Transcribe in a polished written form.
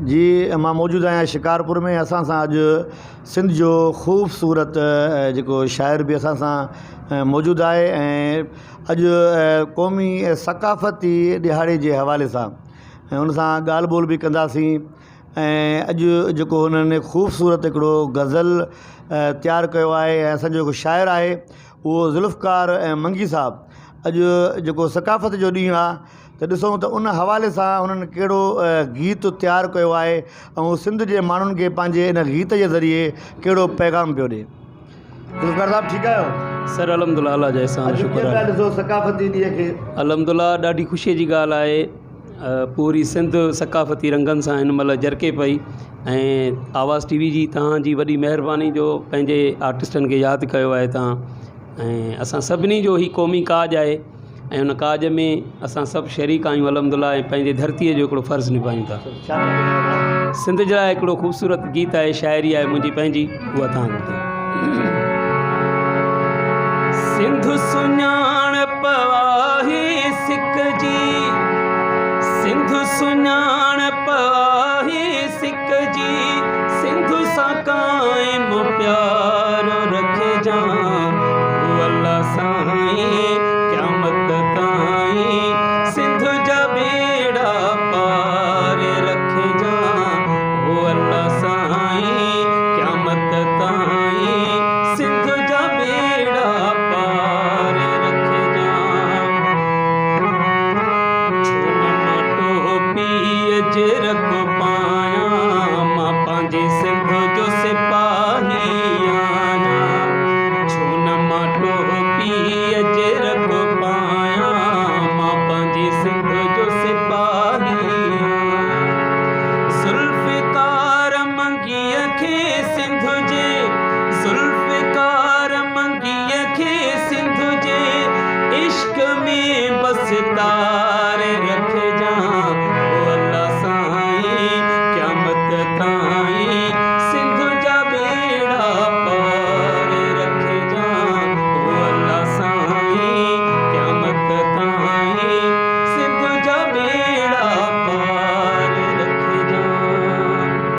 جي مان موجود آهيان شڪارپور ۾ اسان سان اڄ سنڌ جو خوبصورت جيڪو شاعر به اسان سان موجود آهي ۽ اڄ قومي ثقافتي ڏهاڙي جي حوالي سان ۽ ان سان ڳالهه ٻولهه به ڪنداسين ۽ اڄ جيڪو هنن خوبصورت هڪڙو غزل تيار ڪيو آهي ۽ اسان جو جيڪو شاعر آهي اهو ذوالفقار منگي صاحب اڄ جيڪو ثقافت جو ڏينهن آهي ته ڏسون ته ان حوالي سان انهن ڪهڙو گيت تيار ڪيو آهي ۽ سنڌ جي ماڻهن کي پنهنجي ان گيت جي ذريعي ڪهڙو پيغام پيو ڏي. ذوالفقار صاحب ٺيڪ آهيو؟ سر الحمدلله الله جا احسان اڄ شڪر ڪيئن پيا آهي. ڏسو ثقافتي ڏينهن کي؟ الحمدلله ڏاڍي خوشي جي ڳالهه آهي پوري سنڌ ثقافتي رنگن سان هن مهل جرڪي پئي ۽ آواز ٽي وي جي توهان جي وڏي مهرباني جو پنهنجي آرٽسٽن کي ياد ڪيو آهي توهان ۽ اسان سڀني جو هي قومي ڪاڄ آهي ۽ ان ڪاڄ ۾ اسان سڀ شريڪ آهيون الحمد لله ۽ پنهنجي ڌرتيء جو هڪڙو فرض نڀايون ٿا. سنڌ جي لاء هڪڙو خوبصورت گيت آهي شاعري آهي منهنجي پنهنجي اها توهان کي ٻڌايان. سنڌ سڃاڻپ آهي سک جي سنڌ سڃاڻپ آهي سک جي سنڌ سان قائم پيار رکجان هو الله سائين قيامت تائين سنڌ جا ٻيڙا پار رکجان هو الله سائين قيامت تائين سنڌ جا ٻيڙا پار رکجان ڇو نه مان ٽوپي اجرڪ